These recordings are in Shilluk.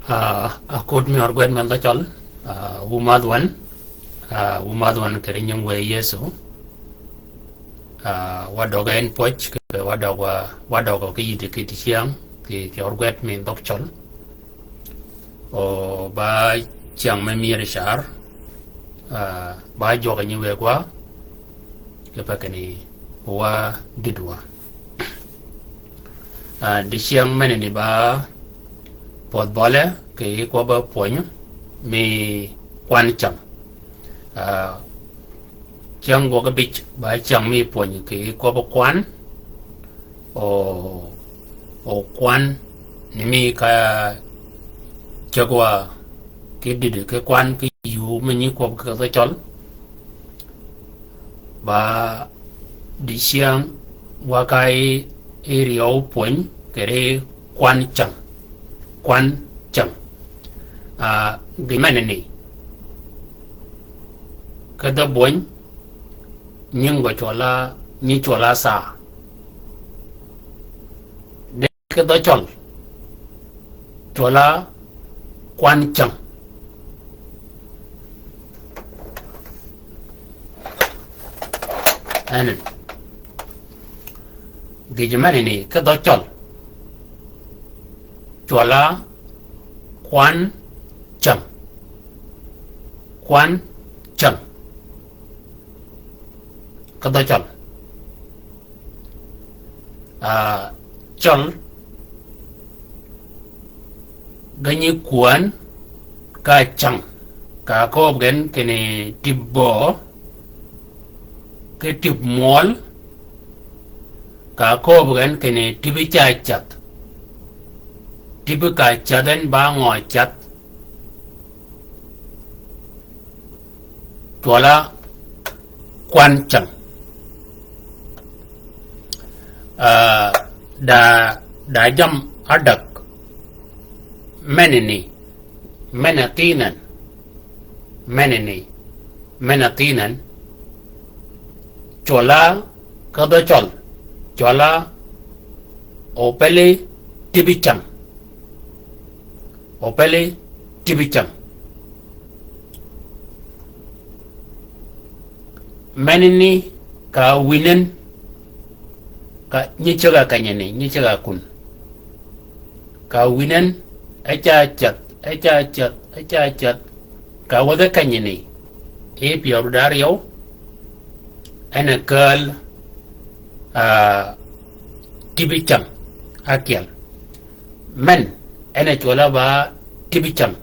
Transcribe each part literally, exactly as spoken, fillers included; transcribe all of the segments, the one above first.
Ah, akut mi ørgwed men dhø cøl, ah, wu madh wan, ah, wu madh wan kì ri nying wë Yëso. Ah, wa døg en pwøj, kì wa døg wa, wa døg kì yïddi kì dicyäng, kì, kì ørgwed mi dhøg cøl. O ba cyäng me myër car, ah, ba jwøk nyi wëgwa, kì pa kinni wa dïdwa. Ah, dicyäng menani ba pwødh bøle kì kwøbb pwöny mi kwan cyäng. Ah, cyäng gwøg bïj ba cyäng mi pwöny kì kwøbb kwan. O, o kwan ni mi ka cägwa kì dïddi kì kwan kì yuu me nyi kwøb kì dhø cøl. Ba dicyäng wa ka i, i ryeew pwöny kì ri kwan cyäng. Kwan cyäng. Ah, gï menani. Kì dhø bwöny, nying gø cwøl á, nyi cwøl á saa. Kì dhø cøl, cwøl á kwan cyäng. En. Gïjø menani kì dhø cøl, cwøl á kwan cyäng. Kwan cyäng. Kì dhø cøl. Ah, cøl, ga nyi kwän ka cyäng, ka kööb gen kinni tïb böö, kì tïb mwøl, ka kööb gen kinni tïbi ca cath. Tïbi ka cath en ba ngø cath. Cwøl á kwan cyäng. Ah, da, da jammì ádäg. Menani, men-a thïn en. Menani, men-a thïn en. Cwøl á kì dhø cøl, cwøl á opeli tïbi cyäng. Opeli tïbi cyäng. Menani ka wïnen, ka nyi cäg-a kenyani, nyi cäg-a kun. Ka wïnen, e ca cath, e ca cath, e ca cath. Ka wädhi kenyani, i pyäru da áryew, en a kääl, ah, tïbi cyäng ákyel. Men, en a cwøl á ba tïbi cyäng.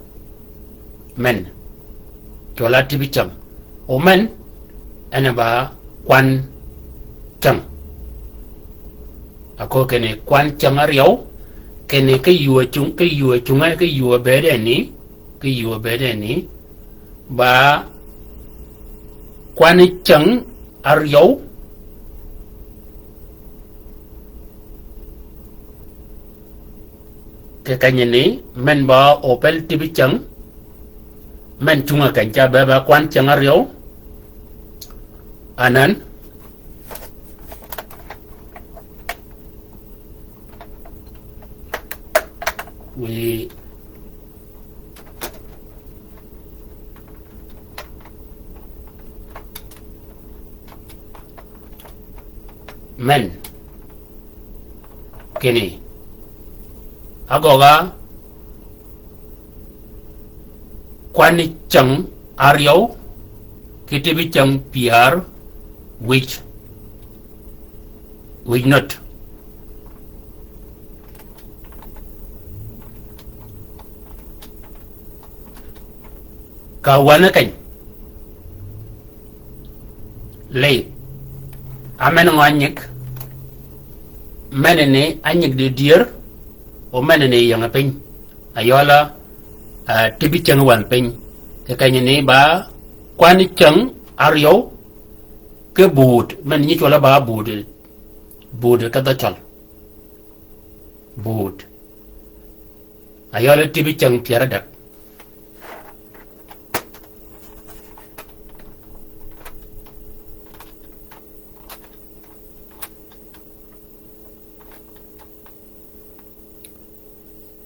Men, cwøl á tïbi cyäng. O men, en a ba kwan cyäng. Aköög kinni kwan cyäng áryew, kinni kì yuu ácung, kì yuu ácung, kì yuu ábëëd eni, kì yuu ábëëd eni, ba kwani cyäng áryew. Kì kenyani, men ba opel tïbi cyäng, men cunga keny ca be ba kwan cyäng áryew. Anan, wi men. Kinni. Ágøgga kwani cyäng áryew, kì tïbi cyäng pyär, wïj. Wïj nøt. Ka wänni keny. Ley. Á men ngø ányig. Menani ányig di dyër. O menani ying piny. Ayøla, ah, tïbi cyäng wänn piny. Kì kenyani ba kwani cyäng áryew. Kì buud. Men nyi cwøl á ba buud. Buud kì dhø cøl. Buud. Ayøla tïbi cyäng pyär ádäg.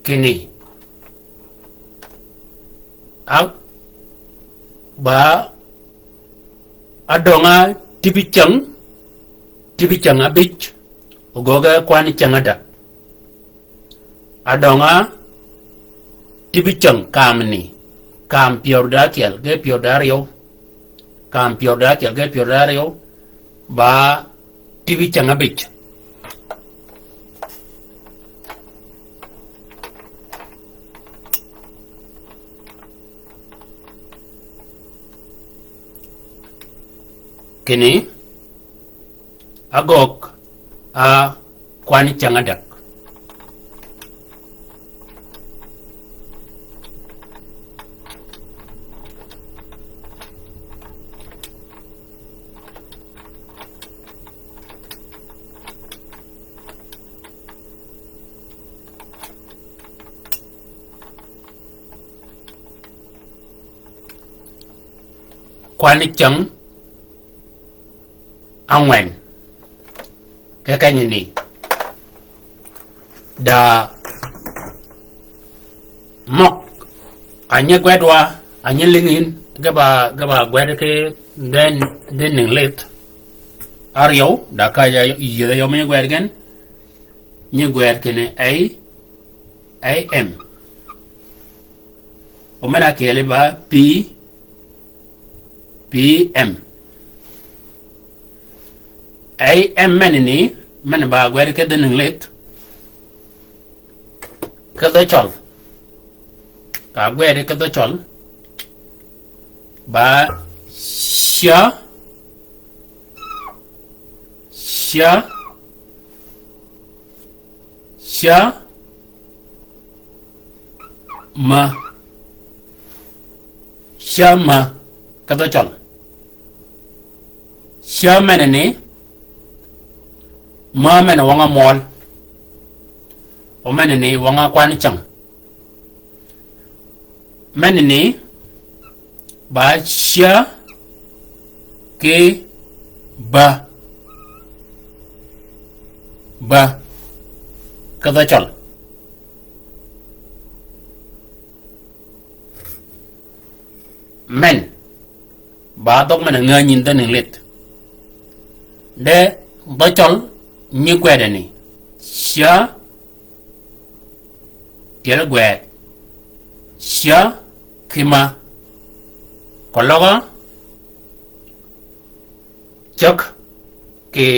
Kinni. A, ba, adønga tibi cäng, tibi cäng abij, ogøge kwan cäng adäg. Adønga tibi cäng kamni, kam pyär da ákyel ge pyär da áryew, kam pyär da ákyel ge pyär da áryew, ba tibi cäng abij. Kinni, agøg a kwan cäng adäg. Kwan cäng ángwen. Kì kenyini. Da møg, a nyi gwed wa, a nyi lïngin, ge ba, ge ba gwed ki den, den ning lith. Aryew, da ka ya, yie ya mi gwed gen. Nyi gwed kinni A, A M. O men a kyeli ba P, P M. A M men ni, men ba gwed ki den ning lith. Ki dhø cøl. Ka gwed ki dhø cøl. Ba sya, sya, sya, ma. Sya ma. Ki dhø cøl. Sya men ni, ma men wøng-a møøl. O men ni wøng-a kwan cäng. Men ni, ba sya ki ba. Ba. Ki dhø cøl. Men. Ba dhøg men a ngänyi dhø ning lith. De dhø cøl nyi gwed ni. Sya tyel gwed. Sya ki ma. Koløg-a cäg kì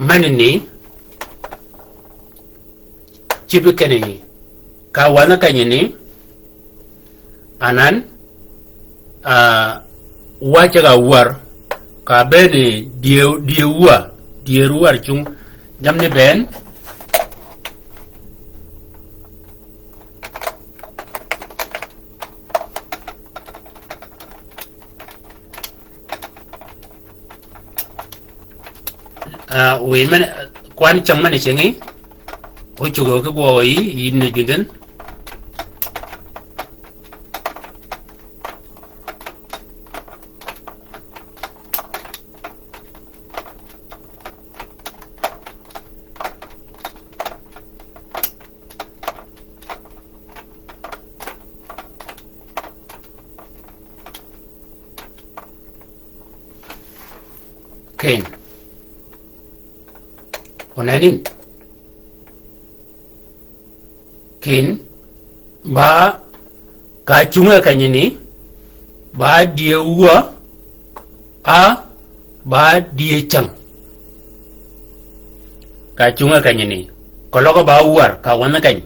Men ni, cïb kenni, ka wanhø kenyini, anan, a, wa ceg-a wär, ka bëëni dye, dye wä, dyer wär cung, jammì bënn, A, wiy men, kwan cäng men cingi, o cugø ki gwøg yi, yi ni jundin. Ken. Onenin. Ken. Ba ka cunge kenyini. Ba dye wä. A, ba dye cäng. Ka cunge kenyini. Koløg ba wär, ka wanhø keny.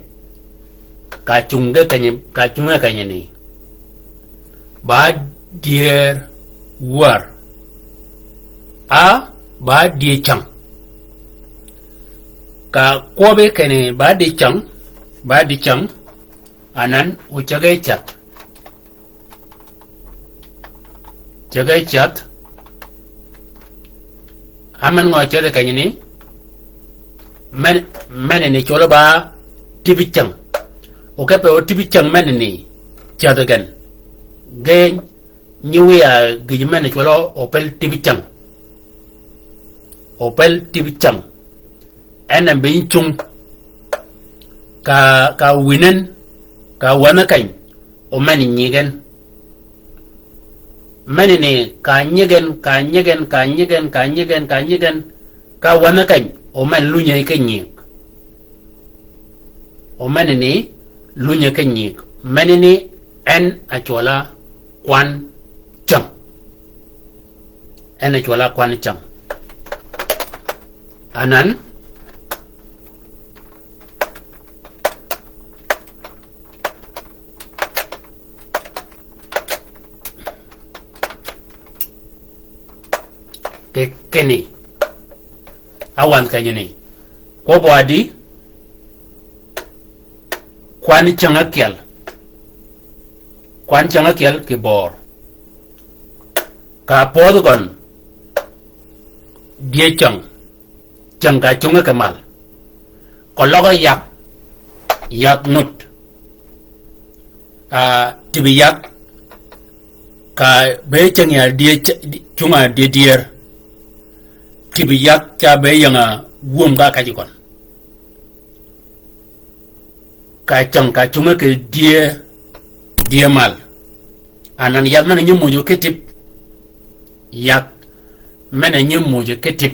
Ka cunge kenyi, ka cunge kenyini. Ba dyer wär. A, ba dye cäng. Ka kwøbi kenni ba dye cäng, ba dye cäng. Anan, o cäge cäg. Cäge cädh. Amen ngø cädh kenyi ni. Men, men ni cwøl ba tïbi cäng. O kepe o tïbi cäng men ni cädh gen. Gen nyi wiya gïj men cwøl o pel tïbi cäng. O pel tïbi cäng. En a bï cung. Ka, ka winen, ka wänhe keny. O men nyigen. Men ni ka nyigen, ka nyigen, ka nyigen, ka nyigen, ka nyigen. Ka wänhe keny, o men lunye ki nyig. O men ni lunye ki nyig. Men ni en a cwøl a kwan cäng. En a cwøl a kwan cäng. Anan. Ke, keni. Awan kenyi ni. Kwøb wa di. Kwan cäng ákyel. Kwan cäng ákyel kì böör. Ka pödhi gøn. Dye cäng. Cäng ka cunge kì mal. Keløg yak. Yak nut. A, tïbi yak. Ka be cäng ya dye c-, cunga dye dyer. Tïbi yak ca be yänga gwöm ka kaji gøn. Ka cäng ka cunge kì dye, dye mal. Anan yath men nyi muuj ki tïb. Yath men nyi muuj ki tïb.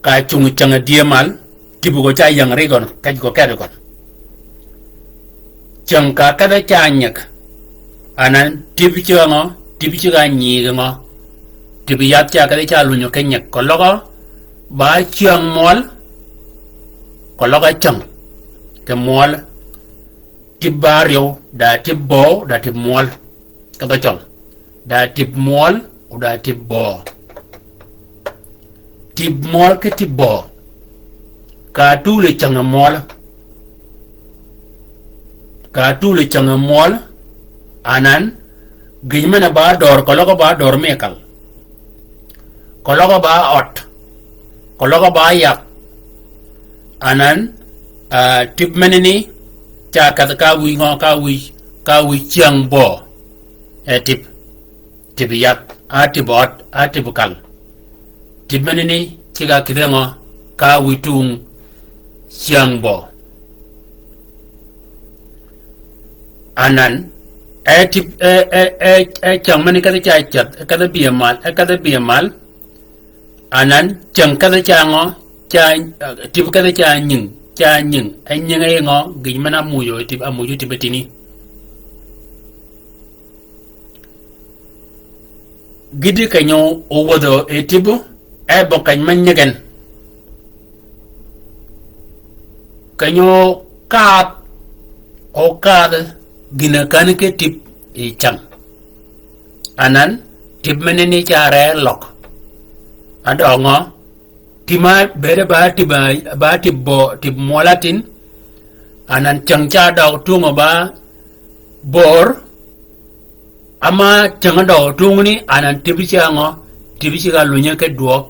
Ka cung cäng dye mal, tïbi gø ca yäng ri gøn, kej gø kedi gøn. Cäng ka kedhe ca nyeg. Anan tïbi cäng ngø, tïbi cäng a nyig ngø. Tïbi yath ca kedhe ca lunyo ki nyeg. Keløg ba cäng mwøl, keløg cäng kì mwøl. Tïb ba ryew, da tïb böö, da tïb mwøl. Kedhe cøl. Da tïb mwøl, o da tïb böö. Tïb mwøl ki tïb böö. Ka tule cäng mwøl. Ka tule cäng mwøl. Anan. Gïj men ba dör, keløg ba dör mi kal. Keløg ba ød. Keløg ba yak. Anan, a, tïb men ni, ca kedh ka wïj ngø, ka wïj, ka wïj cäng böö. E tïb. Tïb yath, a tïb ød, a tïb kal. Tïb men ni, ceg a kïdhe ngø, ka wïj tung cäng böö. Anan, e tïb, e, e, e, e cäng men ni kedhe ca cädh, e kedhe bï mal, e kedhe bï mal. Anan, cäng kedhe ca ngø, ca, tïb kedhe ca nying, ca nying, e nying e ngø, gïj men a muuj o tïb, a muuj o tïb tïni. Gïti kenyo owädhø e tïbø, e bø keny me nyegen. Kenyo kadh, okadh gïn a kän ki tïb yi cäng. Anan, tïb meneni ca ree løg. Adø ngø, Tïm-a bëëde ba tïb, ba tïb bø, tïb mwøl atin. Anan cäng ca døg tungø ba bör. Ama cäng døg tungni, anan tïb cängø, tïb cängø lunye ke dwøg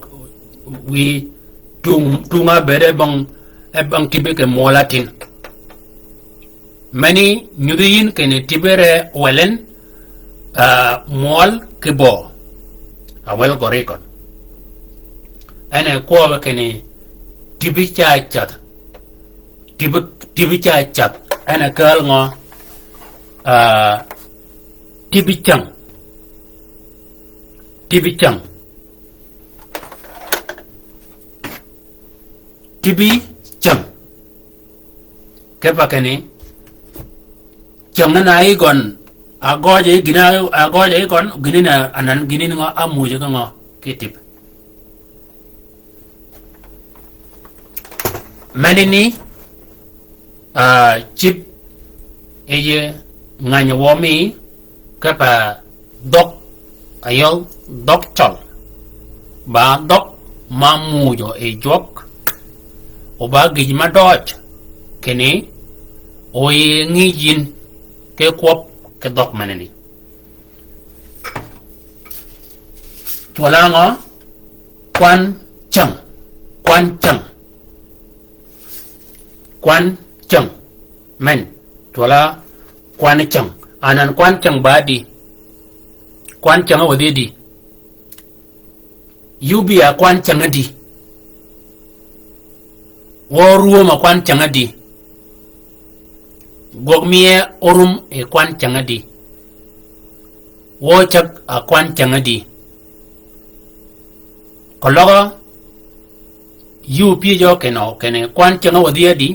wi tung, tung-a bëëde bang, e bang tïb ke mwøl atin. Meni nyudhi yin kene tïbe re welen, ah, mwøl ki bø. A wel gøri køn. En e kwøbe kene tïbi ca cath. Tïbi, tïbi ca cath. En e kääl ngø, ah, tïbi cäng. Tïbi cäng. Tïbi cäng. Kepa keni, cäng na yi gøn, a gøje yi gïn a, a gøje yi gøn, gïn na anan gïn ngø a muje ngø ki tïb. Meneni, a, cïb, eye, ngany wø mi, kepa, Dhøg, ayøl, dhøg cøl. Ba dhøg ma mujø yi jwøk. O ba gïj ma døj. Kini, o yi ngïj yin, ke kwøb, ke dhøg meneni. Cwøl-a ngø? Kwan cäng. Kwan cäng. Kwan cäng. Men. Cwøl-a kwan cäng. Anan kwan cäng ba di. Kwan cäng a wädhi di. Yï bï a kwan cäng a di. Wø rwöm a kwan cäng a di. Gwøg mi e orum e kwan cäng a di. Wø cäg a kwan cäng a di. Keløg yï pyëjø kinø kinni kwan cäng a wädhi a di.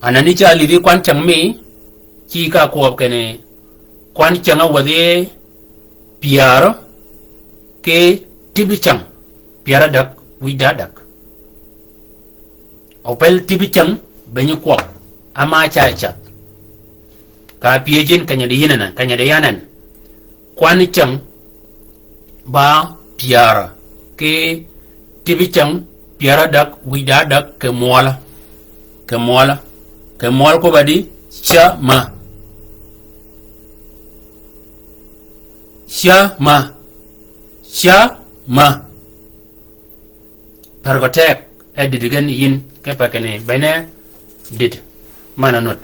Anan ni ca lïdhi kwan cäng mi, ci ka kwøb kinni kwan cäng a wädhi pyär ki tibi cäng. Pyär adäg wïj da adäg. Opel tibi cäng be nyi kwøb. Ama ca cath. Ka pyëj yïn keny-a di yïn anan, keny-a di yan en. Kwan cäng ba pyär ki tibi cäng pyär adäg wïj da adäg kì mwøl. Kì mwøl. Kì mwøl kwøb a di ca ma. Ca ma. Ca ma. Per gø teg, e dïd gen yïn, kipe kinni bene dïd. Man-a nud.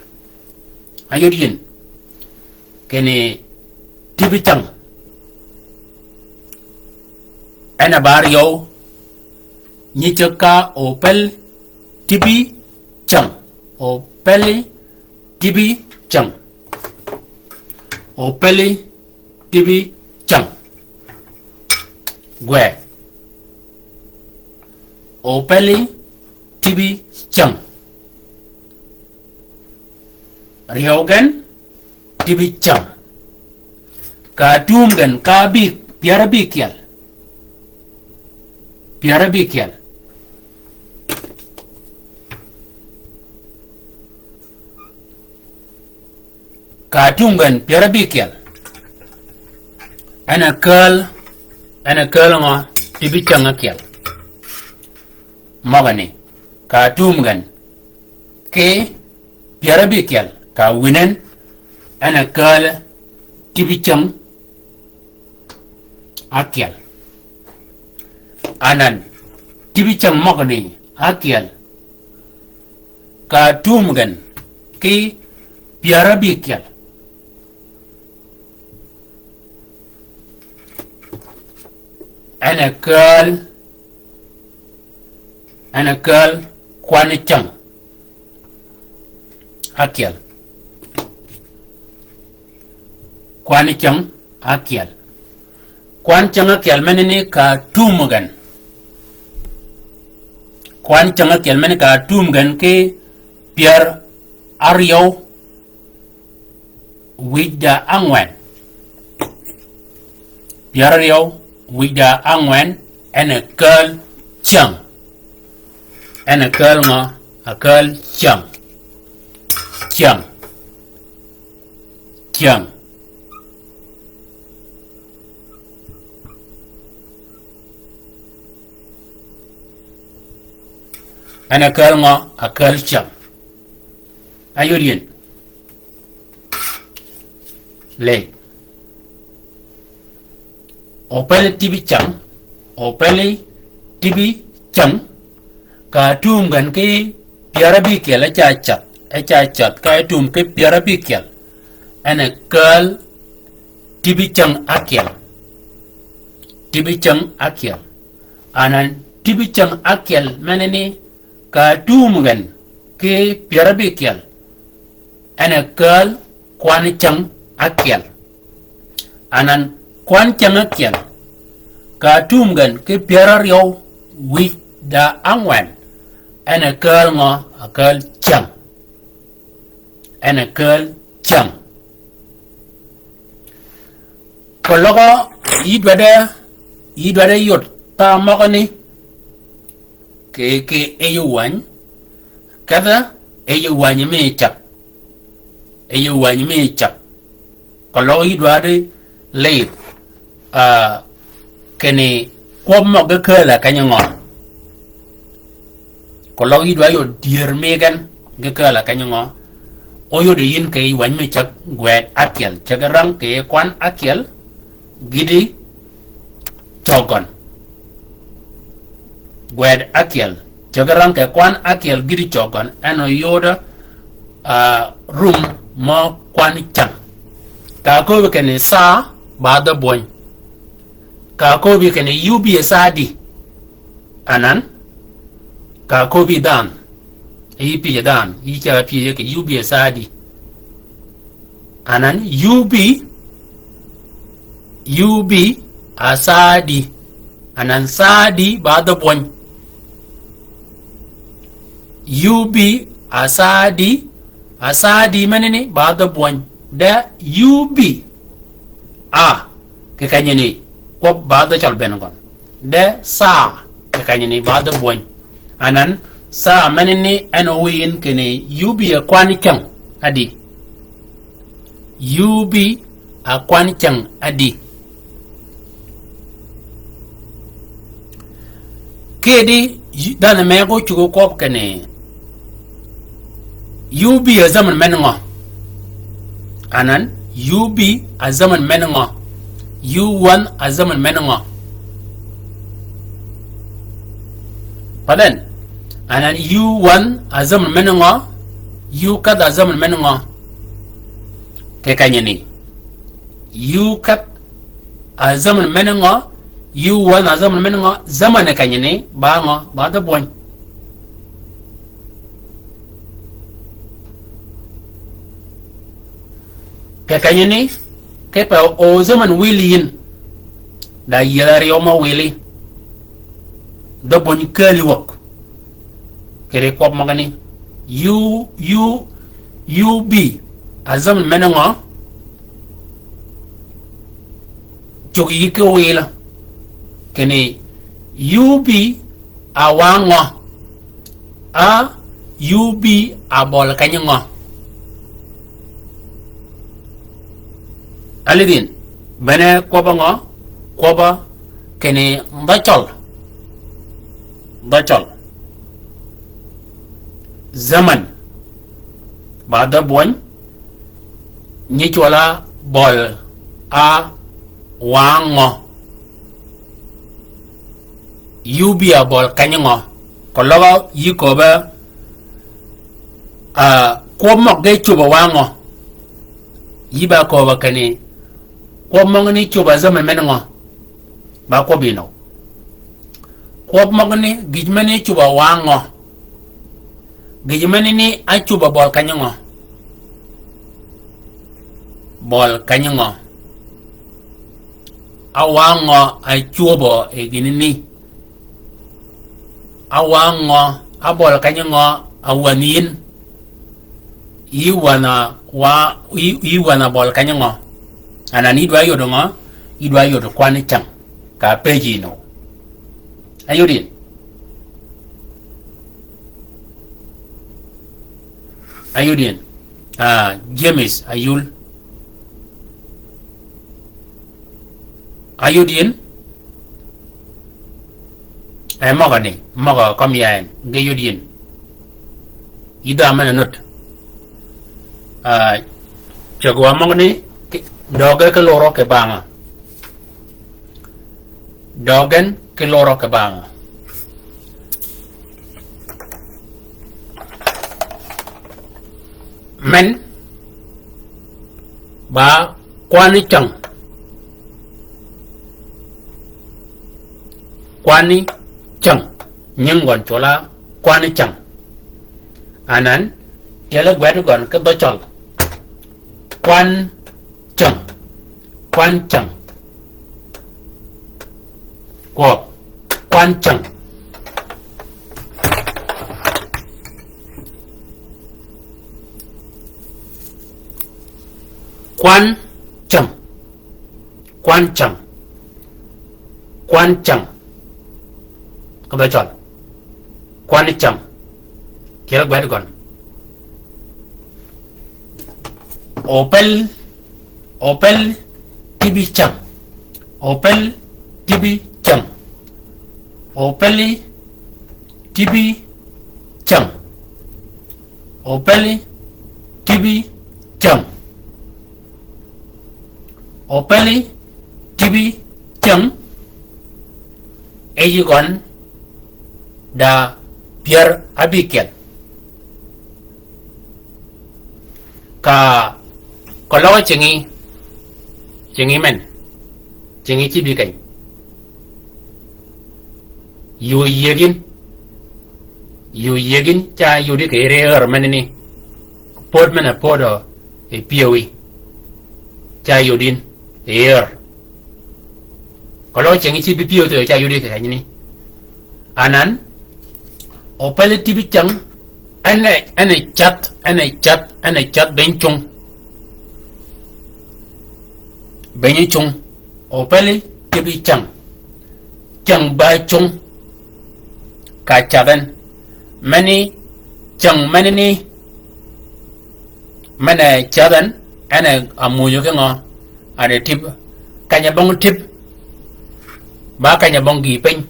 Ayod yïn. Kinni tibi cäng. En a ba ryew, nyi cäg ka opel tibi cäng. Opeli tibi cäng. Opeli tibi cäng. Gwe. Opeli tibi cäng. Ryew gen tibi cäng. Ka tum gen ka bï, pyär a bïkyel. Pyär a bïkyel. Ka tum gen pyär a bïkyel. En a käl, en a käl ngø? Tibi cäng ákyel. Møgani, ka tum gen ki pyär a bïkyel, ka wïnen, en a käl tibi cäng ákyel. Anan, tibi cäng møgani ákyel. Ka tum gen ki pyär a bïkyel. En a käl, en a käl kwan cäng ákyel. Kwan cäng ákyel. Kwan cäng ákyel menani ka tum gen. Kwan cäng ákyel menani ka tum gen ki pyär áryew wïj da ángwen. Pyär áryew wïj da ángwen, en a käl cäng. En a käl ngø? A käl cäng. Cäng. Cäng. En a käl ngø? A käl cäng. Ayod yïn. Ley. Opeli tibi cäng, opeli tibi cäng, ka tum gen ki pyär a bïkyel, e ca cath, e ca cath, ka e tum ki pyär a bïkyel. En a käl tibi cäng ákyel. Tibi cäng ákyel. Anan tibi cäng ákyel menani ka tum gen ki pyär a bïkyel. En a käl kwan cäng ákyel. Anan kwan cäng ákyel. Ka tum gen ki pyär áryew wïj da ángwen. En a käl ngø? A käl cäng. En a käl cäng. Keløg yï dwaddi, yï dwaddi yod tha møgani. Kì, kì yij wäny. Kedhe yij wäny mi cäg. Yij wäny mi cäg. Keløg yï dwaddi lïdh. Ah, kinni kwøb møg ge kääl-a keny-a ngø? Keløg yï dwaddi yod dyër mi gen ge kääl-a keny-a ngø? Óyod yïn kì yij wäny mi cäg gwed ákyel. Cäg rang kì kwan ákyel. gïti cøgøn. Gwed ákyel. Cöggi rang kì kwan ákyel gïti cøgøn. En oyudø, ah, rum mø kwan cäng. Ka köbbi kinni saa ba dhø bwöny. Ka köbbi kinni yuu bï e saa di. Anan, ka köbbi dhanhø. Yï pyëj dhanhø, yï ca pyëj kì yuu bï e saa di. Anan, yuu bï, yuu bï, a saa di. Anan, saa di ba dhø bwöny. Yuu bï, a saa di, a saa di menani ba dhø bwöny. De yuu bï, a, kì kenyani, kwøb ba dhø cøl bënn gøn. De saa, kì kenyani ba dhø bwöny. Anan, saa menani en owïn kinni yuu bï a kwan cäng ádi. Yuu bï a kwan cäng ádi. Kidi, dhanhø me go cuggi kwøb kinni, yuu bï a zaman men ngø? Anan, yuu bï a zaman men ngø? Yuu wan a zaman men ngø? Paden, anan, yuu wan a zaman men ngø? Yuu kedh a zaman men ngø? Kì kenyani. Yuu kedh a zaman men ngø? Yuu wan a zaman men ngø? Zaman kenyani, ba ngø, ba dhø bwöny. Kì kenyani, kipe o zaman wïl yïn. Da yïël aryø mø wïli. Dhø bwöny kääli wäg. Kì ri kwøb møgani. Yuu, yuu, yuu bï a zaman men ngø? Cuggi yï ki wïlø. Kinni yuu bï a wang ngø? A yuu bï a bøl keny ngø? Alidhin, bene kwøbø ngø? Kwøbø kinni dhø cøl. Dhø cøl. Zaman. Ba dhø bwöny. Nyi cwøl a bøl a wang ngø? Yuu bï a bøl keny ngø? Keløg yï köbbe, ah, kwøb møg ge cwöb a wang ngø? Yï ba köbbe kinni, kwøb møgani cwöb a zaman men ngø? Ba kwøb yïn o. Kwøb møgani, gïj meni cwöb a wang ngø? Gïj meni ni a cwöb a bøl keny ngø? Bøl keny ngø? A wang ngø a cwöbø e gïnani? A wang ngø, a bøl keny ngø a wänhi yïn? Yï wänha wa, yï, yï wänha bøl keny ngø? Anan yï dwa yod ngø? Yï dwa yod kwan cäng. Ka pëjji no. Ayod yïn? Ayod yïn? Ah, James Ayul. Ayod yïn? E møgø ni, møgø kømmi ya en, ge yod yïn. Yï dha men-a nud. Ah, cäg wa møgø ni, ki, døge ki lurø kì banga. Døgen ki lurø kì banga. Men, ba kwani cäng. Kwani cäng. Nying gøn cwøl a kwani cäng. Anan, tyel gwed gøn ki dhø cøl. Kwan cäng. Kwan cäng. Kwøb. Kwan cäng. Kwan cäng. Kwan cäng. Kwan cäng. Ka ba cøl. Kwan cäng. Tyel gwed gøn. Opel, opel tibi cäng. Opel tibi cäng. Opel tibi cäng. Opel tibi cäng. Opel tibi Bi cyäng, e yï gøn da pyär ábïkyel. Ka, ka løg cyängi, cyängi men, cyängi cï bï keny. Yuu yiëgin, yuu yiëgin, ca yudi kì yï ri ör menani. Pöd men-a pödø, e pyëwí. Ca yudin, e ör. Ka løg cyängi cï bï pyëw thøø ca yudi kì kenyani. Anan, o peli tïbi cyäng, en e, en e cath, en e cath, en e cath beny cung. Beny cung, o peli tïbi cyäng. Cyäng ba cung, ka cath en. Meni, cyäng menani, men-a cath en, en e ámuujø ki ngø, a di tïb. Keny-a bong tïb, ba keny-a bong gïï piny.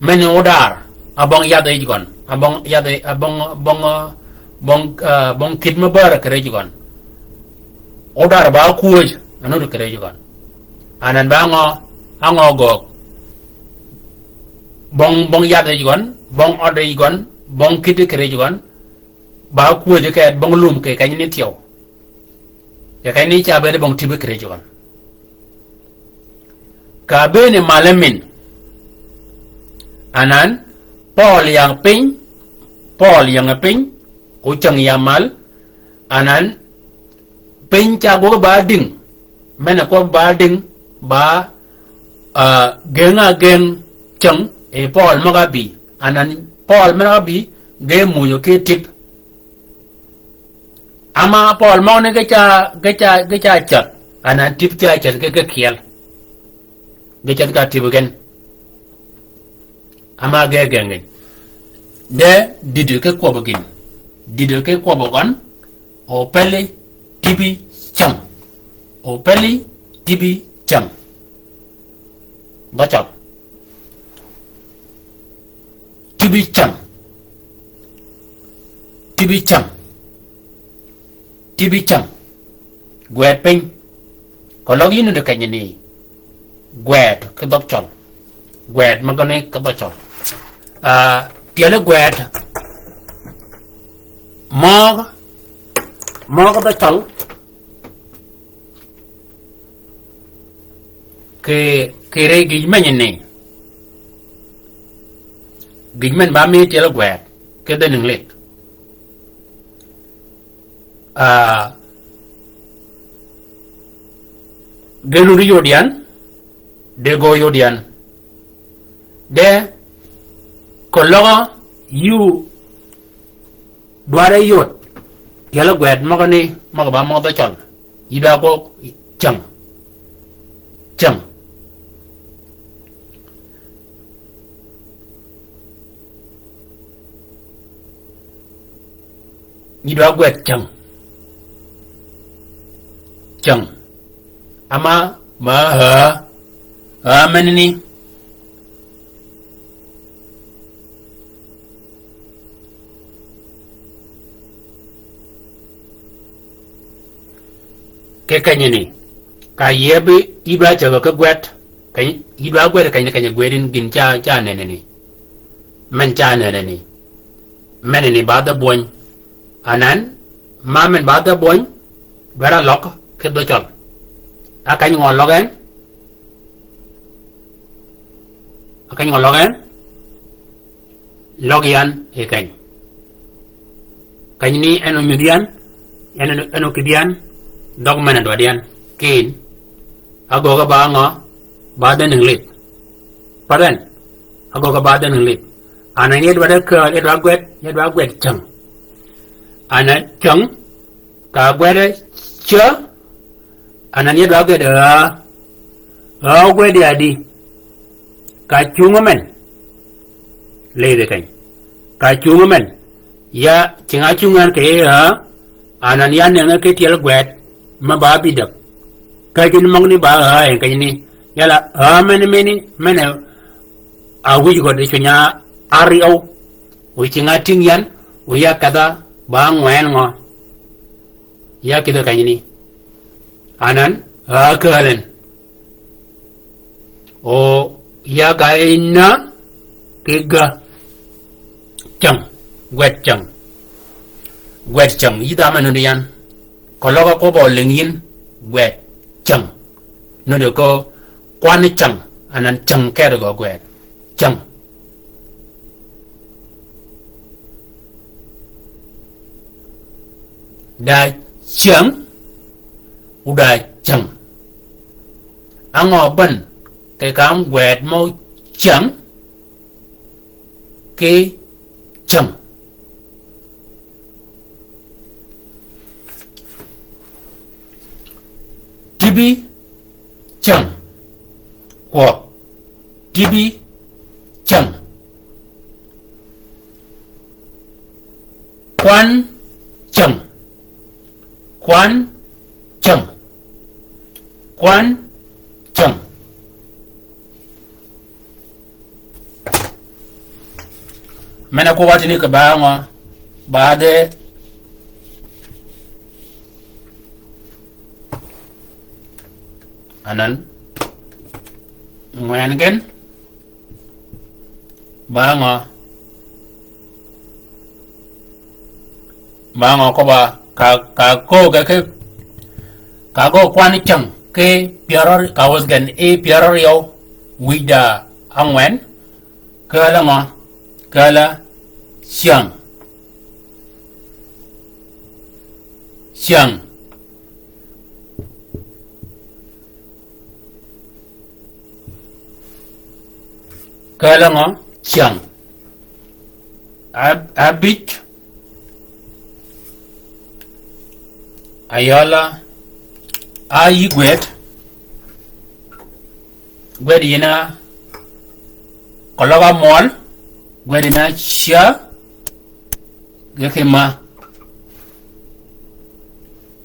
Meni ódar, a bong yadh yij gøn, a bong yadh, a bong, bong, bong, a, bong kït me bär kì ri yij gøn. Ódar ba kwöj, a nuti kì ri yij gøn. Anan ba ngø, a ngø göög. Bong, bong yadh yij gøn, bong ød yij gøn, bong kït kì ri yij gøn. Ba kwöj kì bong lum kì kenyani thyew. Kì kenyani ca bëëd bong tïbi kì ri yij gøn. Ka bëën yi mal min. Anan, Pøøl yäng piny, Pøøl yäng piny, o cyäng ya mal, anan, piny ca gwøg ba dïng, men-a kwøb ba dïng, ba, a, geng-a geng cyäng, e Pøøl møg-a bï, anan, Pøøl møg-a bï, ge muuj ki tïb. Ama Pøøl møgani ge ca, ge ca, ge ca ceth, anan tïb ca ceth ge, ge kyel. Ge ceth ka tïb gen. Ama ge geng gen. De dïdø ki kwøb gïn. Dïdø ki kwøb gøn. O peli tïbi cyäng. O peli tïbi cyäng. Dhø Cøl. Tïbi cyäng. Tïbi cyäng. Tïbi cyäng. Gwed piny. Ka løg yïn nuti kenyani. Gwed ki dhø Cøl. Gwed møgani ki dhø Cøl. A, tyeli gwed. Møg, møg dhø Cøl. Kì, kì ri gïj menyi ni. Gïj men ba mi tyeli gwed. Ki dhø English. A, ge ludi yod yan, de gø yod yan. De, ka løg yï dwaddi yod, tyeli gwed møgani, møg-a ba møg dhø Cøl. Yï ba gwøg cyäng. Cyäng. Nyi dwa gwed cyäng. Cyäng. Ama, ma, ha, ha, menani. Ki kenyani. Ka yie bi, yï dwa cägø ki gwed. Keny-, yï dwa gwed keny-, keny-a gwedin gïn ca, ca nenani. Men ca nenani. Menani ba dhø bwøny. Anan, ma men ba dhø bwøny, dwar-a løg, ki dhø Cøl. A keny ngø løg en? A keny ngø løg en? Løg yan, e keny. Kenyani en onyudh yan, en, en okïdhi yan, dhøg men-a dwaddi yan, kin. Agøgø ba ngø, ba dhøn English. Path en, agøgø ba dhøn English. Anan yie dwaddi kääl, yie dwa gwed, yie dwa gwed cyäng. Anan cyäng, ka gwed cyä, anan yie dwa gwed aa. Aa gwed ya di. Ka cungø men. Leydhi keny. Ka cungø men. Ya, cinga cungan kì yie aa, anan ya nenge ki tyel gwed, me ba bï däg. Ka jin møgani ba aa, en kenyani. Yala, aa, meni, meni, meni, a wïj gø di cunya aryew. O cinga ting yan, o ya kedha, ba ngwen ngø. Ya kïdhi kenyani. Anan, aa, kääl en. O ya ga e na ki ga. Cäng. Gwed cäng. Gwed cäng. Yïdh-a men nuti yan. Keløg a kwøbb-a ólïng yïn. Gwed cäng. Nuti ko kwan cäng. Anan cäng kere gø gwed. Cäng. Da cyäng, u da cäng. Á ngø bän kì kam gwed mø cyäng, kì cäng. Tibi cäng. Kwøb. Tibi cäng. Kwan cäng. Kwan cäng. Kwan cäng. Men-a kwøb-a tïni kì ba ngø, ba de. Anan. Ngwen gen. Ba ngø. Ba ngø kwøb-a ka, ka köög-a ki, ka köög kwan cäng ki pyär ar-, ka wäth gen i pyär aryøw wïj da ángwen. Kääl-a ngø? Kääl-a cyäng. Cyäng. Kääl-a ngø? Cyäng. Ab-, abïj. Ayøl-a, a yï gwed. Gwed yïn-a keløg-a møl, gwed yïn-a cyä, ge ki ma.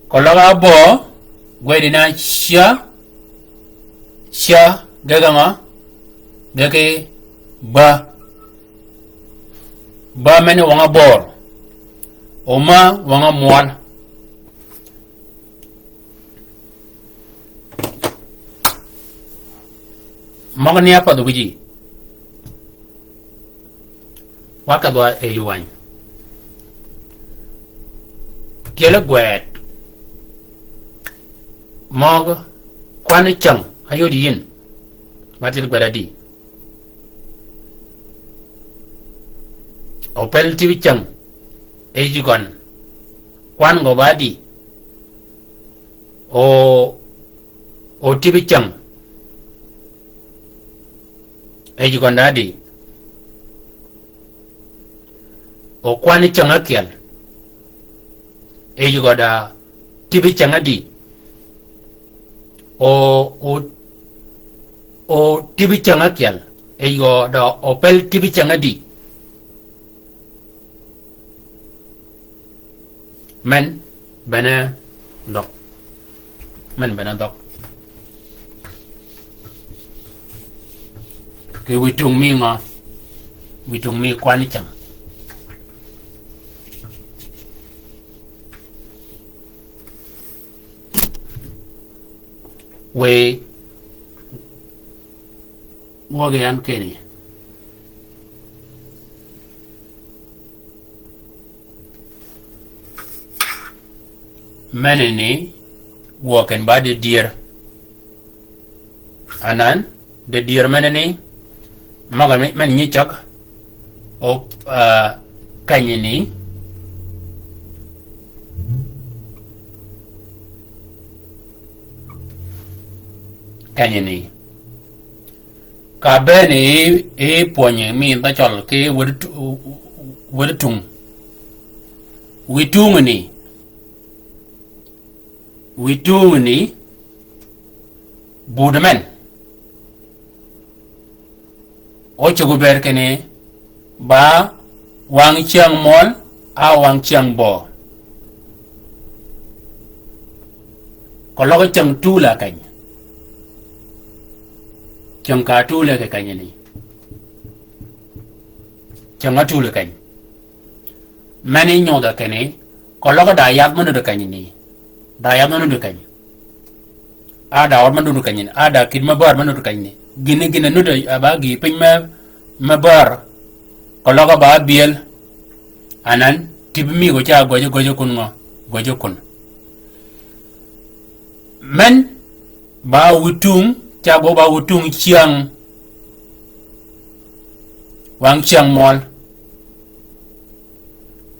Keløg-a bø, gwed yïn-a cyä, cyä, ge ki ngø, ge ki ba. Ba men wøng-a bør. O ma wøng-a møl. Møg ni ápadh ki ji. Wa ka dwa e ywan. Tyel gwed. Møg kwan cäng, ayod yïn. Ba tyel gwed adi. O pel tibi cäng. E yï gøn. Kwan gø ba di. O, o tibi cäng. E yï gøn da di. O kwan cäng ákyel. E yï gø da tibi cäng adi. O, o, o tibi cäng ákyel. E yï gø da o pel tibi cäng adi. Men bene dhøg. Men bene dhøg. Kì wi tung mi ngø? Wi tung mi kwan cäng. Wi Wøg yan keni. Meneni, wøg ken ba de dier. Anan, de dier meneni, møg-a men, men nyi cag, o, ah, kenyini. Kenyini. Ka bëëni i, i pwönyi mi dhø cøl ki wëd tu-, wëd tung. Wi tungni. Wi tungni. Bud men. O cuggi bëëd kinni. Ba wang cyäng møl, a wang cyäng bø. Keløg cyäng tuul a keny. Cyäng ka tuul e kì kenyini. Cyäng a tuul keny. Meni nyodh a kinni, keløg da yadh me nuti kenyini. Da yadh me nuti keny. A da ød me nuti kenyini. A da kït me bär me nuti kenyini. gïn gïn a nudd a ba gïï piny me, me bär. Keløg a ba byël. Anan, tïbi mi gø ca gwäjji gwäjji kun ngø, gwäjji kun. Men, ba wïtung, ca gwø ba wïtung cyäng. Wang cyäng mwøl.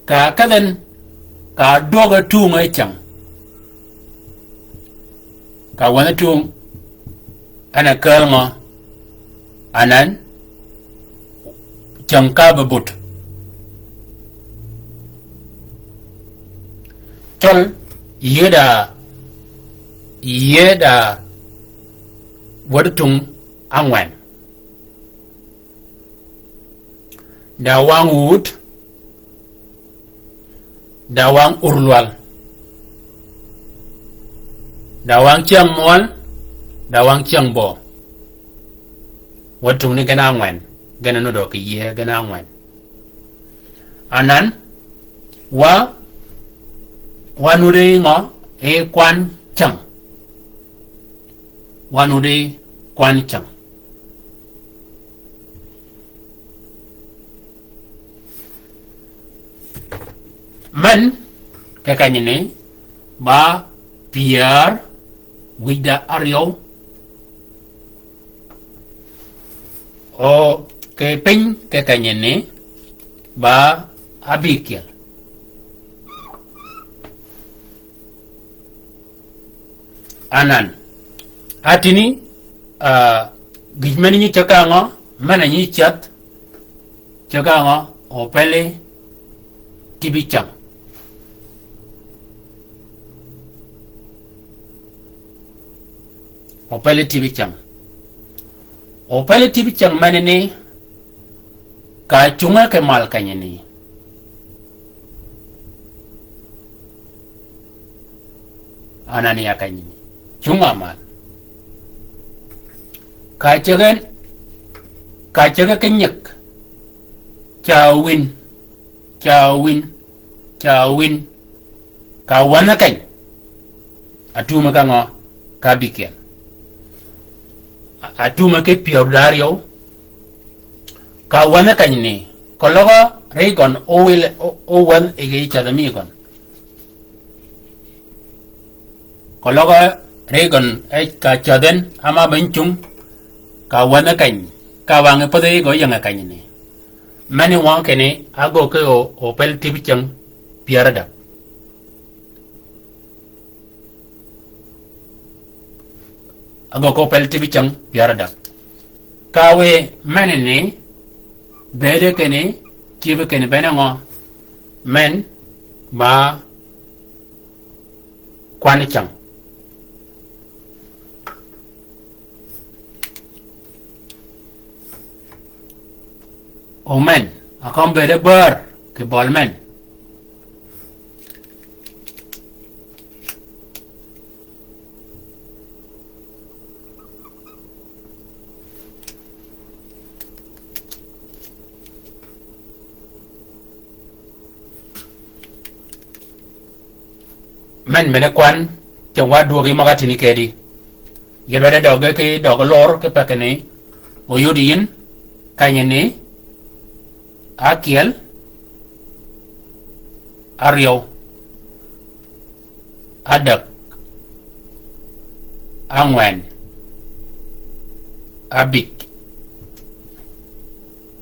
Ka kedhen, ka dwøg-a tung e cyäng. Ka wänhi tung, en a käl ngø, anan, cyäng ka be but. Cøl, yie da, yie da, wäd tung, ángwen. Da wang wut, da wang urlwal, da wang cyäng mwøl, da wang cyäng bø. Wäd tung ni gen ángwen, gen a nudd kì yie gen ángwen. Anan, wa, wa nuddi ngø, e kwan cyäng. Wa nuddi kwan cyäng. Men, kì kenyani, ba pyär, wïj da áryew, o kì piny kì kenyani, ba ábïkyel. Anan. Atini, ah, gïj men nyi ceg ka ngø, men nyi ceth, ceg ka ngø, opeli tïbi cyäng. Opeli tïbi cyäng. Opeli tïbi cyäng menani, ka cunge kì mal kenyani. Anania kenyani. Cunga mal. Ka cege, ka cege kì nyig. Ca win. Ca win. Ca win. Ka wänhi keny. Atume ka ngø, ka ábïkyel. A-, atume ki pyär da áryew. Ka wänhi kenyani, keløg ri gøn owil, o-, owänh yi gï cädh mi gøn. Keløg ri gøn e ka cädh en, ama ben cung, ka wänhi keny, ka wang e pädhi gø ying kenyani. Meni wang kinni, agø ki o, opel tïbi cyäng pyär adäg. Agø ko pel tïbi cyäng pyär adäg. Ka wiy menani, bëëde kinni, cïbe kinni bene ngø, men, ma, kwan cyäng. O men, a kømmi bëëde bär, kì bøl men. Men mene kwan, ceng wa dwøgi møg-a tïni kedi. Yie lwedde døge ki døge lor ki pekini, oyud yin, kanyini, akyel, aryew, adäg, angwen, abij,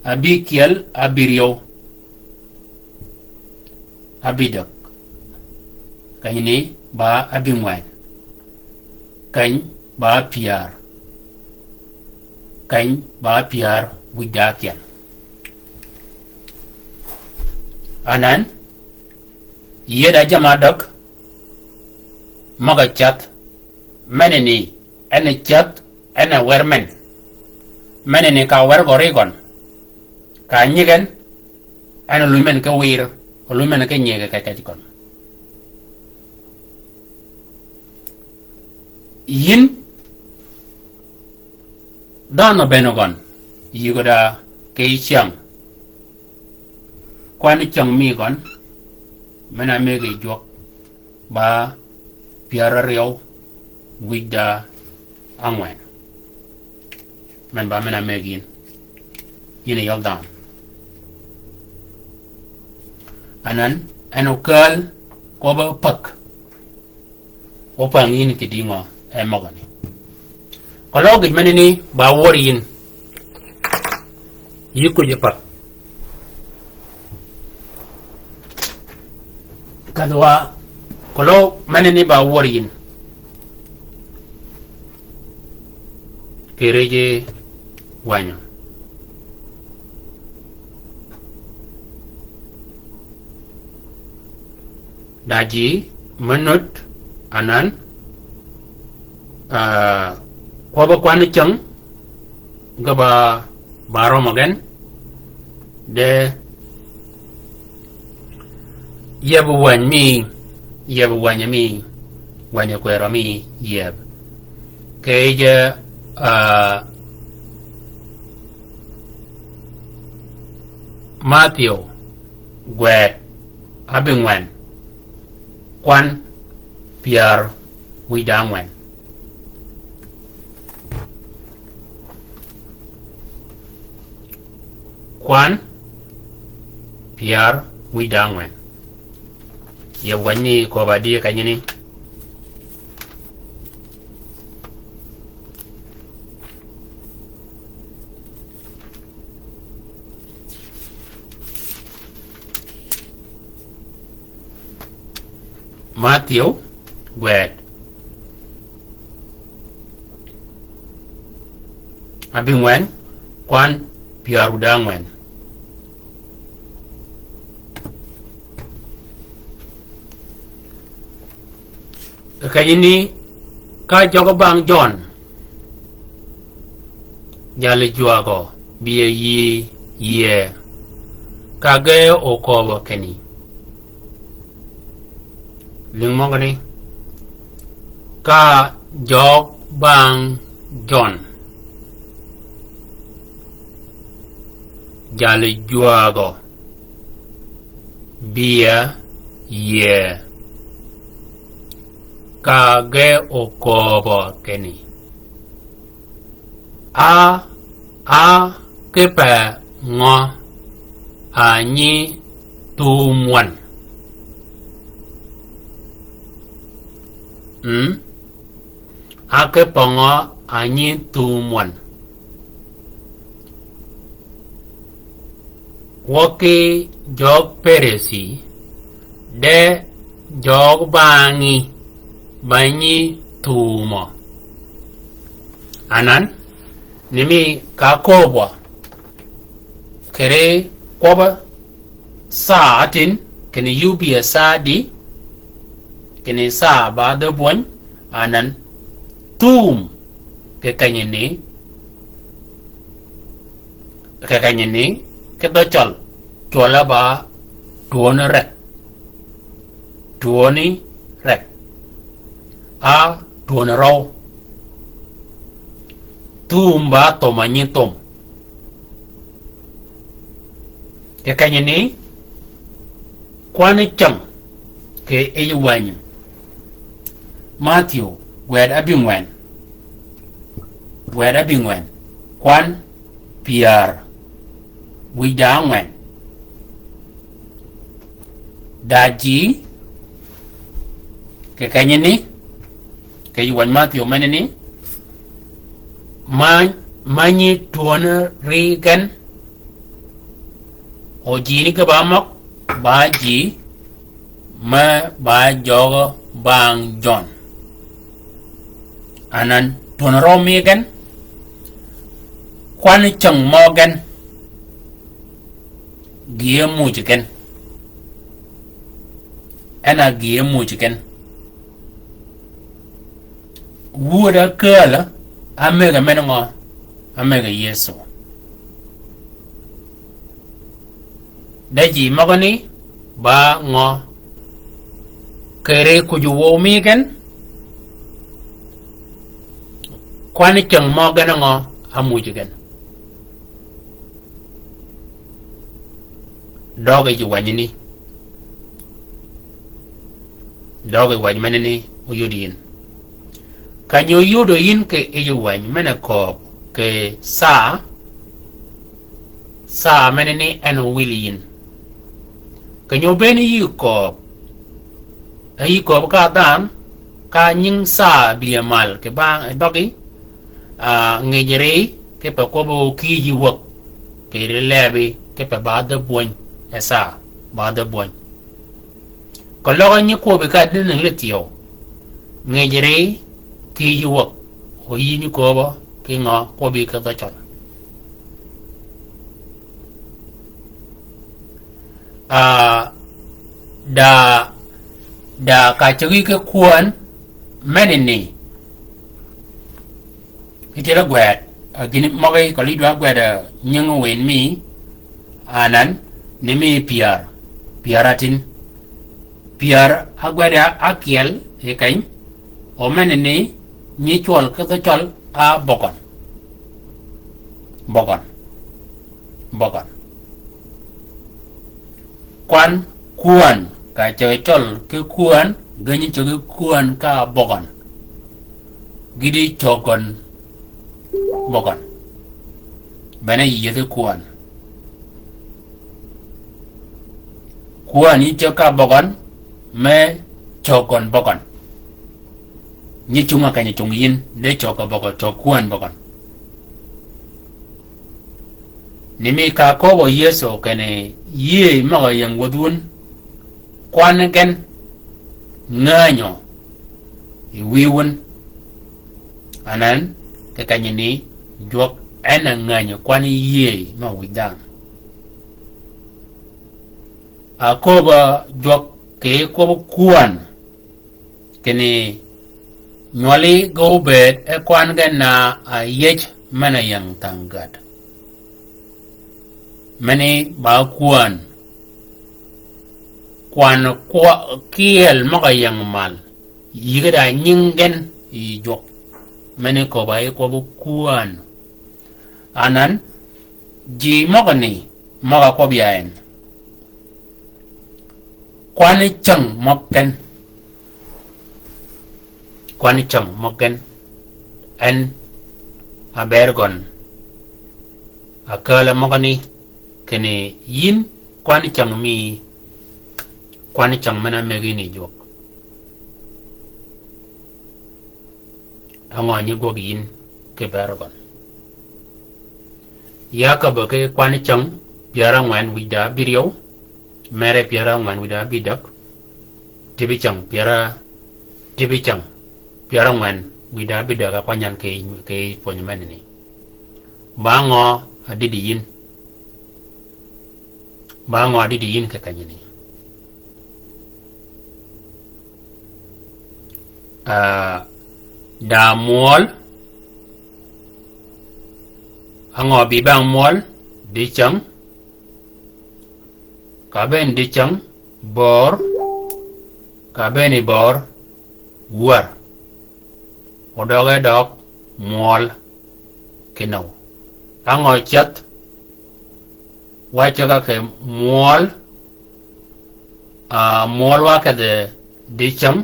abikyel, abiryew, abidäg. Kanyini ba abingwen. Kany ba pyär. Kany ba pyär wïj da akyel. Anan, yie da jamm-a adäg, møg-a ceth, menani, en ceth, en wer men. Menani ka wer gø ri gøn. Ka nyig en, en olum en ki wir, olum en ki nyig kekej gøn. Yin, dhanhø bene gøn, yïgø da ki cyäng. Kwan cyäng mi gøn, men-a mëggi jwøk, ba pyär aryew, wïj da angwen. Men ba men-a mëggi yïn. Yïn yøl dhanhø. Anan, en okääl kwøbb-a päg. Opang yïn kì dïngø e møgani. Keløg gïj menani ba wør yïn. Yï kwïj päg. Kadhwa keløg menani ba wør yïn. Kì rijji wänyi. Da ji me nud anan, ah, kwøbb-a kwan cäng ge ba, ba rømø gen, de yieb wänyi mi, yieb wänyi mi, wänyi kwërø mi yieb. Kì yij, ah, Matthew, gwed, abingwen, kwan, pyär, wïj da ngwen. Kwan, pyär, wïj da ngwen. Yieb wänyi ni köbb-a di kenyani. Matthew, gwed. Abingwen, kwan, pyär wïj da ngwen. Kenyani ka jøg bang Jøn, jalij jwagø, bï yï yie, ka ge okööbø kinni. Lïng møgani, ka jøg bang Jøn, jalij jwagø, bï yï yie, ka ge okööbø kinni. A, a kipe ngø a nyi thum wøn? Mm? A kipe ngø a nyi thum wøn? Wø ki jøg Peresi, de jøg bangí ba nyi thumø. Anan, ni mi ka kööbø, kere kwøbb-a sa átïn, kinni yï óbï-a sa di, kinni sa ba dhø bwøny, anan, thum, kì kenyani, kì kenyani, ki dhø cøl, cwøl-a ba twöni rek. Twöni rek. A twöni røw. Thum ba thum a nyi thum. Kì kenyani, kwan cäng kì yij wänyi. Matthew, gwed abingwen. Gwed abingwen. Kwan pyär wïj da ngwen. Da ji, kì kenyani, kì yij wänyi Matthew menani, ma, ma nyi twöni ri gen, o jini ge ba møg, ba ji, me ba jøg bang Jøn. Anan, twöni røw mi gen, kwan cäng mø gen, gï-a muj gen. En a gï-a muj gen. Wud ákääl, ámëgge men ngø? Ámëgge Yëso. De ji møgani ba ngø? Kere kuj wøw mi gen, kwan cäng mø gen ngø? Ámuj gen. Døg yij wänyi ni. Døg yij wänyi menani oyud yïn. Kany-a oyudø yïn kì yij wänyi men-a kööb, kì saa, saa mene ni en owil yin. Kì nyo beni yï kööb, e yï kööb ka dhanhø, ka nying saa bï e mal kì bang e døggi, a, ngïjri, kipe kwøbbi okïji wäg, kì ri lebi, kipe ba dhø bwöny, e saa, ba dhø bwöny. Keløg nyi kwøbbi ka dini lithyew. Ngïjri, kïji wäg. O yï nyi kööbø, ki ngø kwøbbi ki dhø cøl. A, da, da ka cøgi ki kwän, meni ni. Ki tïr-a gwed, a, gïn møgi kølli dwa gwed, a, nying win mi, anan, ni mi pyär, pyär atin. Pyär a gwed a ákyel, i keny, o meni ni, nyi cwøl ki dhø cøl, a bøgøn. Bøgøn. Bøgøn. Kwan kwän, ka cøgi cøl ki kwän, gïn nyi cøgi kwän ka bøgøn. Gïti cøggøn bøgøn. Bene yïëthi kwän. Kwän nyi cøg ka bøgøn, me cøggøn bøgøn. Nyi cunga kenyi cung yin, de cøg ka bøgøn, cøg kwän bøgøn. Ni mi ka köbbi Yëso kinni yïëy møg-a ying wädhi wun, kwan gen ngänyø yi wïy wun. Anan, kì kenyi ni jwøk en a ngänyi kwan yïëy mø wïj dhanhø. A köbbi jwøk kì kwøbbi kwän. Kinni nywøli ge óbëëd e kwan gen na a yij men-a ying thang gad. Meni ba kwän. Kwan kwa-, kyel møg-a ying mal. Yïge da nying gen yi jwøk. Meni köbbi a yi kwøbbi kwän. Anan, ji møgø ni, møg-a kwøb ya en. Kwani cäng møg gen. Kwani cäng møg gen. En a ber gøn. A kääl-a møgani, kinni yïn kwani cäng mi, kwani cäng men-a mëggi ni jwøk. Á ngø nyi gwøg yïn kì bër gøn? Ya käbbø ki kwan cäng pyär ángwen wïj da ábïryew, mere pyär ángwen wïj da ábïdäg, tibi cäng pyär á-, tibi cäng pyär ángwen wïj da ábïdäg a kwan yan kì, kì pwöny menani. Ba ngø adïdi yïn? Ba ngø adïdi yïn kì kenyani? Ah, da mwøl, á ngø bï bang mwøl, dicäng, ka bëën dicäng, bör, ka bëën bör, wär. Odøge døg mwøl kinøw. Á ngø ceth, wa ceg-a kì mwøl, ah, mwøl wa kedhe dicäng,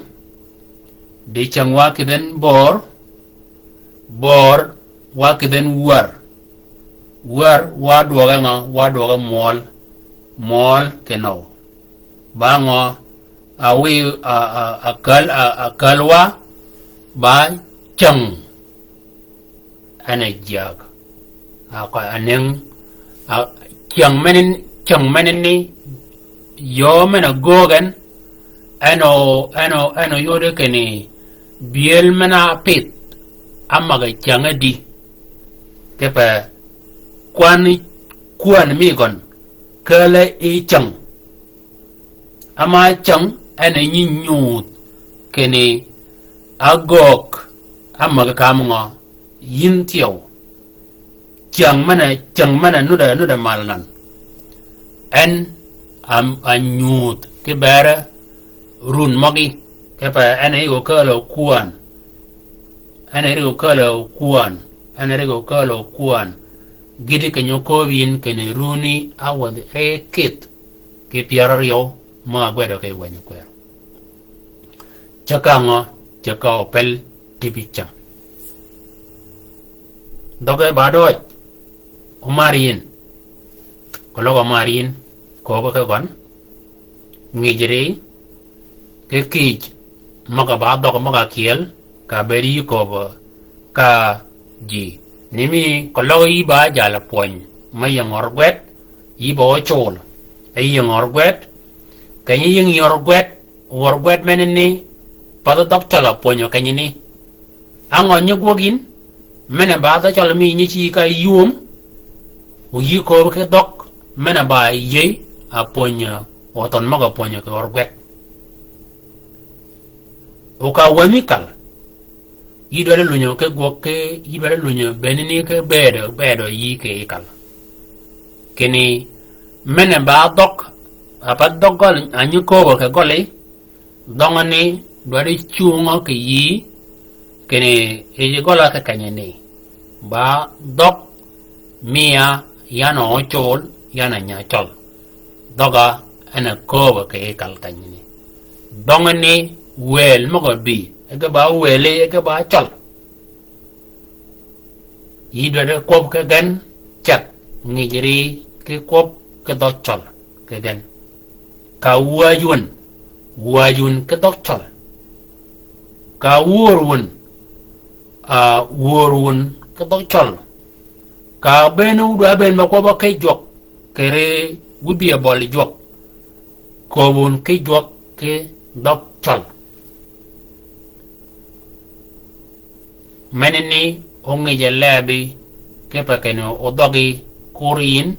dicäng wa kedhen bör, bör wa kedhen wär. Wär wa dwøge ngø, wa dwøge mwøl, mwøl kinøw. Ba ngø, a wiy, a, a, a käl, a, a käl wa, ba cäng. En a jyäg. A kö a nëng, a, cäng mene, cäng mene ni, yöö men-a göög en, en o, en o, en o yode kinni, byël men-a pidh, ámag-a cäng ádï. Kipe, kwan, kwan mi gøn, kääl-a yi cäng. Ama cäng en a nyi nyuudh kinni agöög ámägi kam ngø yïn thyew. Cäng men-a, cäng men-a nudd-a, nudd-a mal nan. En a, a nyuudh ki bere run møgi. Kipe en a rig-a kääl-a kwän. En a rig-a kääl-a kwän. En a rig-a kääl-a kwän. Gïti keny-a kööb yïn kinni runi áwädhi e kïdh. Kì pyär áryew mø agwedø kì wänyi kwër. Ceg-a ngø, ceg-a opel tibi cäng. Dhøge ba døøj, omar yïn. Keløg omar yïn, kööbe ki gøn. Ngïjri, ki kïj, møg-a ba dhøg møg-a kyel, ka bëëd yï kööbe ka ji. Ni mi keløg yï ba jal pwöny, me yï ngør gwed, yï ba ócol, e yï ngør gwed, kenyi yï ngör gwed, wør gwed menani, path dhøg cøl a pwönyø kenyini. Á ngø nyi gwøg yïn, men-a ba dhøg cøl mi nyi ci ka yï wöm, o yï kööb ki dhøg, men-a ba yïëy, a pwönyø, o thøn møg-a pwönyø kì wør gwed. O ka wämi kal, yï dwaddi lunyø ki gwøg ki, yï dwaddi lunyø bënni ki bëëdø, bëëdø yï kì yi kal. Kinni, men-a ba dhøg, a path dhøg gøl, a nyi kööbø kì gøli, dhøngani dwaddi cungø kì yï, kinni yij gøla kì kenyini. Ba dhøg mia yan a ócol, yan a nya cøl. Dhøg-a en a kööbø kì yi kal kenyini. Dhøngani wël møg-a bï, e ge ba wëli, e ge ba cøl. Yï dwaddi kwøb ki gen ceth, ngïjri ki kwøb ki dhøg cøl ki gen. Ka wäj wun, wäj wun ki dhøg cøl. Ka wöör wun, a, wöör wun ki dhøg cøl. Ka bënn wu dwa bënn me kwøb-a ki jwøk, kì ri wu bï-a bøli jwøk. Kööb wun ki jwøk ki dhøg cøl. Menani óngïj-a lebi, kipe kinni odhøgi kur yïn,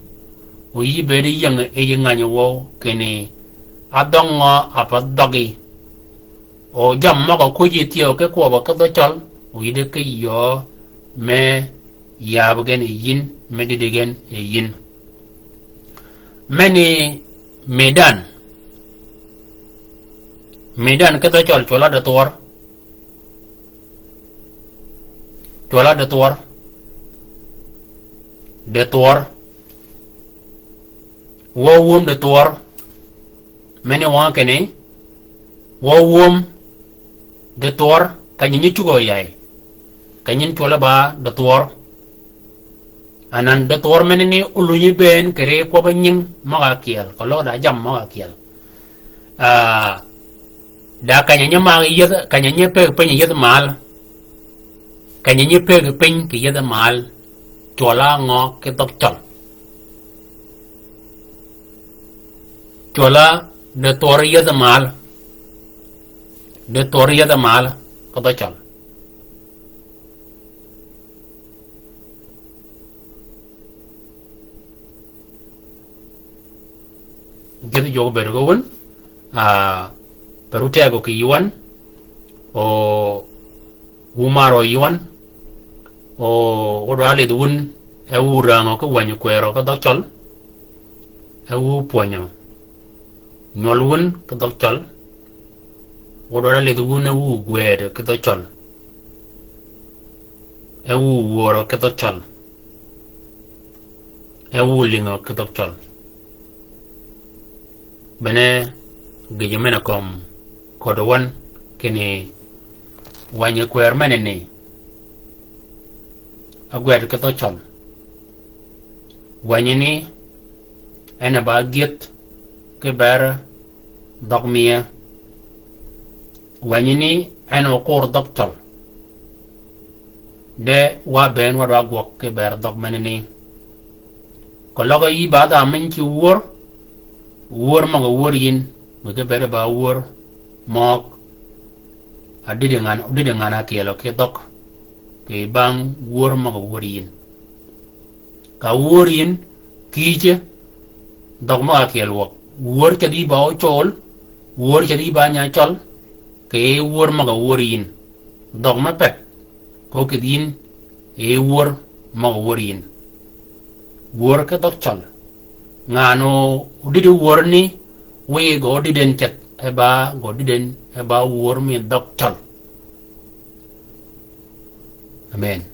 o yï bëëd yïëng yij ngäny wøw kinni, adhøng ngø a path dhøgi. O jammì møg-a kwöji thyew ki kwøbbø ki dhøg cøl, o yïddi ki yöö me yab gen yi yïn, me dïddi gen yi yïn. Meni Midan. Midan ki dhøg cøl cwøl-a dithwør. Cwøl-a dithwør. Dithwør. Wø wum dithwør. Meni wøng kinni, wø wum dithwør, keny-a nyi cugø yay. Keny-a nyi cwøl-a ba dithwør. Anan dithwør menani olunyi bënn kì ri kwøb-a nying møg-a kyel, keløg da jammì møg-a kyel. Ah, da keny-a nyi mag yïëdh, keny-a nyi pëggi piny yïëdh mal. Keny-a nyi pëggi piny kì yïëdh mal. Cwøl-a ngø ki dhøg cøl. Cwøl-a dithwør yïëdh mal. Dithwør yïëdh mal, ki dhøg cøl. Gïth jwøk bëëd gø wun, a, per wu tegø kì yï wan, o wu marø yï wan, o, wu dwa lidh wun, e wu rangø ki wänyi kwërø ki dhøg cøl, e wu pwönyø. Nywøl wun ki dhøg cøl, wu dwa lidh wun e wu gwëëd ki dhøg cøl. E wu wörø ki dhøg cøl. E wu lïngø ki dhøg cøl. Bene gïjø men-a kömi köddi wan kinni wänyi kwër menani. Agwed ki dhøg cøl. Wänyi ni en a ba gyëdh ki ber dhøg mie. Wänyi ni en okur dhøg cøl. De wa bënn wa dwa gwøg ki ber dhøg menani. Keløg yï ba dha meny ki wör, wör møg-a wör yïn, mi ge bëëd ba wör møg a dïddi ngan, dïddi ngan a kyelø ki dhøg, kì bang wör møg-a wör yïn. Ka wör yïn, kïje, dhøg møg-a kyel wøg. Wör ceth yï ba ócöl, wör ceth yï ba nya cøl, kì wör møg-a wör yïn. Dhøg me pep, ko kïdhi yïn, e wör møg-a wör yïn. Wör ki dhøg cøl. Ngan-a odïddi wör ni, wiy gø odïdden ceth, e ba gø odïdden, e ba wör mi dhøg cøl. Amen.